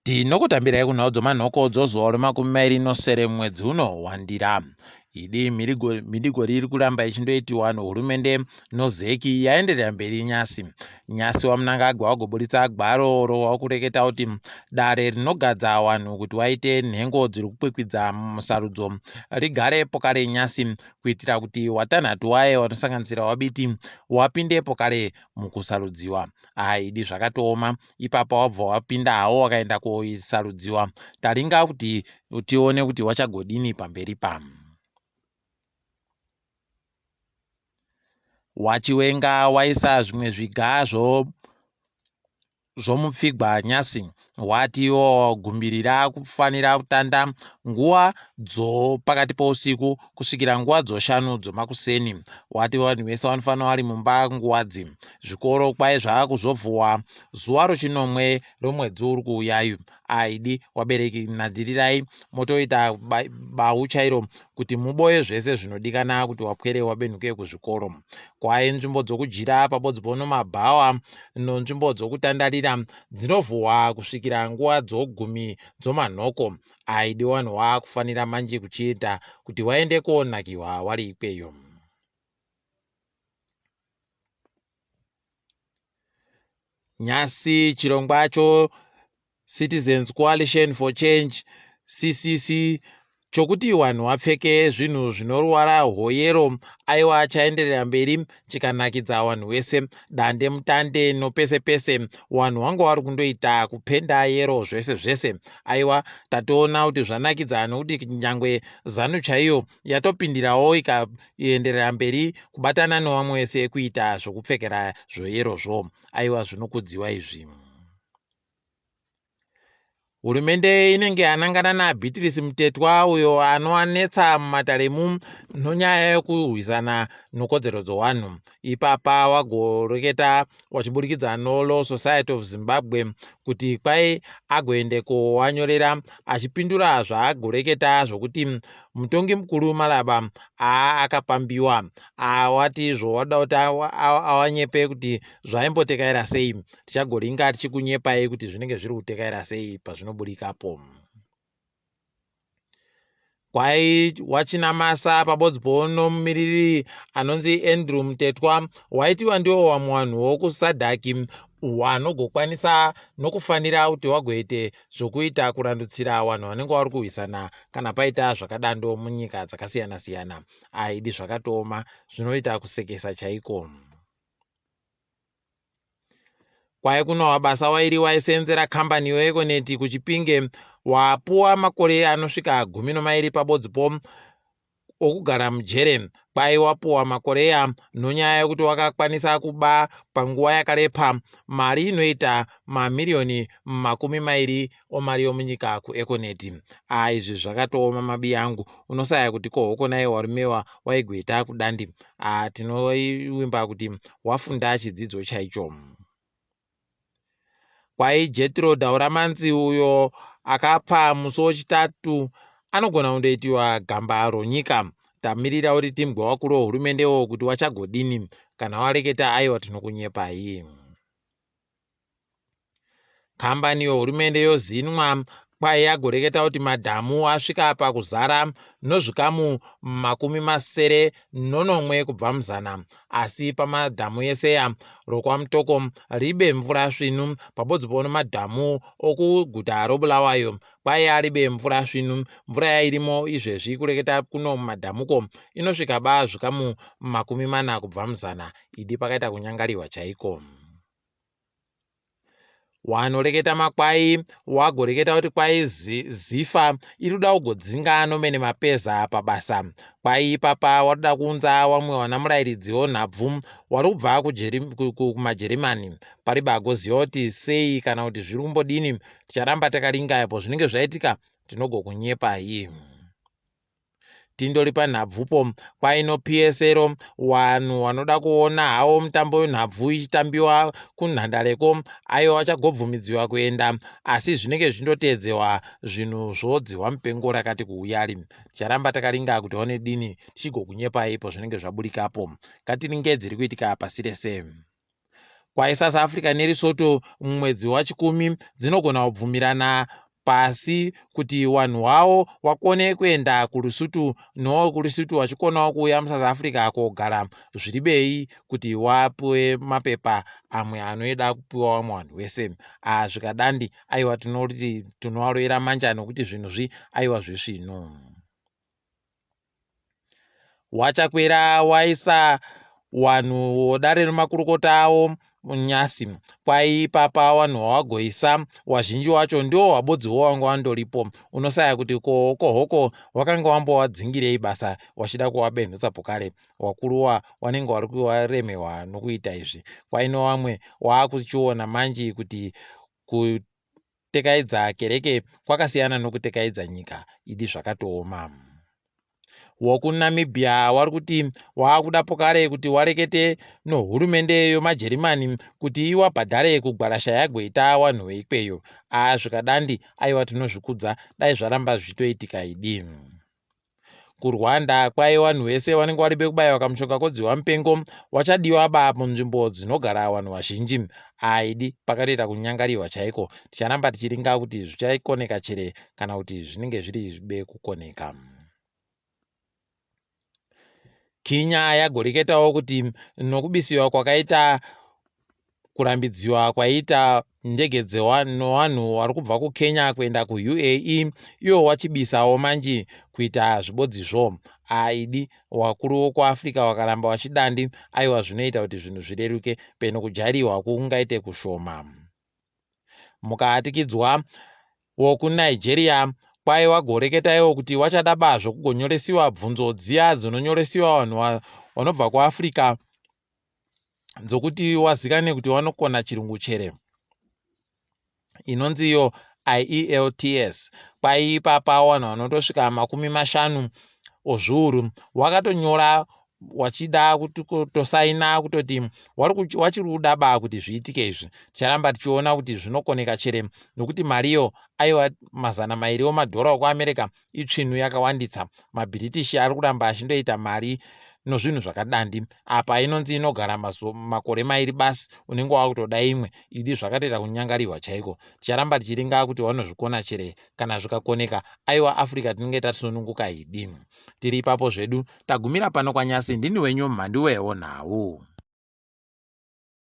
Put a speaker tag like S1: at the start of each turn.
S1: Tinokutambirai kunhau dzomanhokodzo zuva remakumi mairi nosere mwedzi uno waNdira. Idi mhidigori iri kuramba ichindoitiwa nohurumende noZEC yaenderera mberi nyasi. Nyasi waMnangagwa wagoburitsa gwaro rokureketa kuti dare rinogadza wanhu kuti waite nhengo dziri kukwikwidza musarudzo rigare pokare nyasi kuitira kuti watanhatu waye wanosanganisira waBiti wapinde pokare mukusarudziwa. Aidi zvakatooma ipapa wabva wapinda hawo wakaenda kosarudziwa taringa kuti tione kuti wachagodini pamberi pa wachiwenga waisa zvimwe zviga zvo zvomupfigwa nyasi wati wogumbirira kufanira kutanda nguva dzopakati pousiku kusvikira nguva dzoshanu dzomakuseni wati vanhu vese vanofanira vari mumba nguwadzi zvikoro kwai zvava kuzovhuwa zuva rochinomwe romwedzi uri kuuyayu aidi wabereki nadzirirai motoita bau chairo kuti muboye zvese zvinodikana kuti wapwere wabenhuke kuzvikoro kwai nzvimbo dzokujira pabodzi pono mabhawa nonzvimbo dzokutandarira dzinovhuwa kusvikira nguva dzogumi dzomanhoko aidi wanhu waakufanira manje kuchiita kuti waende konakiwa wari ikweyo Nyasi chirongwa cho Citizens Coalition for Change, CCC, chokuti vanhu vapfeke zvinhu zvinoruvara rwoyero aiwa chaenderera mberi chikanakidza vanhu vese dande mutande nopese pese vanhu vanga vari kundoita kupenda yero zvese zvese aiwa tatoona kuti zvanakidza nokuti nyangwe zanu chaiyo yatopindirawo ikaenderera mberi kubatana nevamwe vese kuita zvokupfekera zvoyerozvo aiwa zvinokudziwa izvi hurumende inenge yanangana naBeatrice Mutetwa uyo anoanetsa mumatare mu nonyaya yokurwisana nokodzero dzowanhu ipapa wagoreketa wachiburikidza noLaw Society of Zimbabwe kuti kwai agoende kowanyorera achipindura zvaagoreketa zvokuti mutongi mukuru Malaba aa akapambiwa awati izvo wada kuti awanyepe kuti zvaimbotekaira sei tichagoringa tichikunyepai kuti zvinenge zviri kutekaira sei pazvinoburikapo kwai wachinamasa pabodzi poono mumiriri anonzi Andrew Mutetwa waitiwa ndiwo wamwe vanhu wokusadhaki wanogokwanisa nokufanira kuti wagoite zvokuita kurandutsira vanhu vanenge vari kurwisana kana paita zvakadando munyika dzakasiyana-siyana aidi zvakatooma zvinoita kusekesa chaiko kwai kunowa basa wairi waisenzera kambani yoEconet kuchipinge wapuwa makore anosvika 12 pabodzipo okugara mujere kwai wapuwa makoreya nonyaya yekuti wakakwanisa kuba panguva yakarepa mari inoita mamiriyoni 20 omari yomunyika kuEconet a izvi zvakatooma mabi angu unosaya kuti kohoko naye warumewa waigweta kudandi a tinoivimba kuti wafunda chidzidzo chaicho kwai Jetro Dauramanzi uyo akapa musi wechitatu anogona kundoitiwa gamba ronyika tamirira kuti timbwe wakuru wehurumendewo kuti wachagodini kana wareketa aiwa tinokunyepai kambani yohurumende yozinwa kwai yagoreketa kuti madhamu asvika pakuzara nozvikamu 77 kubva muzana asi pamadhamu eseya rokwamutoko ribe mvura svinu pabodzi pono madhamu okuguta roBulawayo kwai aribe mvura svinu mvura yairimo izvezvi kureketa kuno mumadhamuko inosvika ba zvikamu 40 kubva muzana idi pakaita kunyangariwa chaiko wanoreketa makwai wagoreketa kuti kwai zifa iri kuda kugodzinga nomene mapeza pabasa kwai ipapa watoda kuunza wamwe wana murayiridzi wonhabvu wari kubva kumajerimani pari bagoziva kuti sei kana kuti zviri kumbodini ticharamba takaringa apo zvinenge zvaitika tinogokunyepai tindori panhabvupo kwaino PSL vanhu vanoda kuona hawo mutambo wenhabvu ichitambiwa kunhandareko aiwa vachagobvumidziwa kuenda asi zvinenge zvichindoteedzewa zvinhu zvodzihwa mupengo rakati kuuyari ticharamba takaringa kuti one dini tichigokunyepai po zvinenge zvaburikapo ngatiringe dziri kuitika pasi rese. Kwai South Africa neLesotho mumwedzi waChikumi dzinogona kubvumirana pasi kuti wanhu wawo wakone kuenda kuLesotho nokuLesotho wachikonawo kuuya muSouth Africa kogara zviri bei kuti wapiwe mapepa amwe anoida kupiwa vamwe vanhu vese. Zvikadandi aiwa tinoti tinovarovera manja nokuti zvinhu zvi aiwa zvisvinu. Wachakwera waisa wanhu wodare remakurukota awo nyasi kwai ipapa wanhu wawagoisa wazhinji wacho ndiwo wabodziwo wanga wandoripo unosaya kuti ko hoko wakanga wambowadzingirei basa wachida kuwabenhutsa pokare wakuruwa wanenge wari kuwaremewa nokuita izvi kwaino wamwe waakuchiona manji kuti kutekaidza kereke kwakasiyana nokutekaidza nyika idi zvakatooma. WokuNamibia wari kuti waakuda pokare kuti warekete nohurumende yomaJerimani kuti iwabhadhare kugwarasha yagoita wanhu weikweyo. Aa zvikadandi aiwa tinozvikudza dai zvaramba zvichitoitika idi. KuRwanda kwai wanhu wese wanenge waribe kubaiwa kamushonga kodziwa mupengo wachadiwa ba munzvimbo dzinogara wanhu wazhinji. Aidi pakatoita kunyangariwa chaiko. Ticharamba tichiringa kuti zvichakoneka chere kana kuti zvinenge zviri be kukoneka. Kenya yagoreketawo kuti nokubisiwa kwakaita kurambidziwa kwaiita ndege dzevanhu vari kubva kuKenya kuenda kuUAE iwo wachibisawo manji kuita zvibodzizvo. Aidi wakuru wokuAfrica wakaramba wachidandi aiwa zvinoita kuti zvinhu zvireruke peno kujairiwa kungaite kushoma. Mukahatikidzwa wokuNigeria kwai wagoreketaiwo kuti wachada ba zvokugonyoresiwa bvunzo dziya dzinonyoresiwa vanhu vanobva kuAfrica dzokuti wazikane kuti wanokona chirungu chere inonzi iyo IELTS. Kwai ipapa vanhu vanotosvika 50 ozviuru wakatonyora wachida kutosaina kutoti wachiri kuda ba kuti zviitike izvi. Ticharamba tichiona kuti zvinokoneka chere nokuti mariyo aiwa 200 omadhora okuAmerica itsvinu yakawanditsa. MaBritish ari kuramba achindoita mari nozvinhu zvakadandi apa inonzi inogara makore 2 basi unenge wakutoda imwe idi zvakatoita kunyangariwa chaiko. Ticharamba tichiringa kuti vanozvikona chere kana zvikakoneka aiwa Africa tinenge tasununguka idi. Tiri ipapo zvedu tagumira pano kwanyasi ndini wenyu mhanduwewo nhau.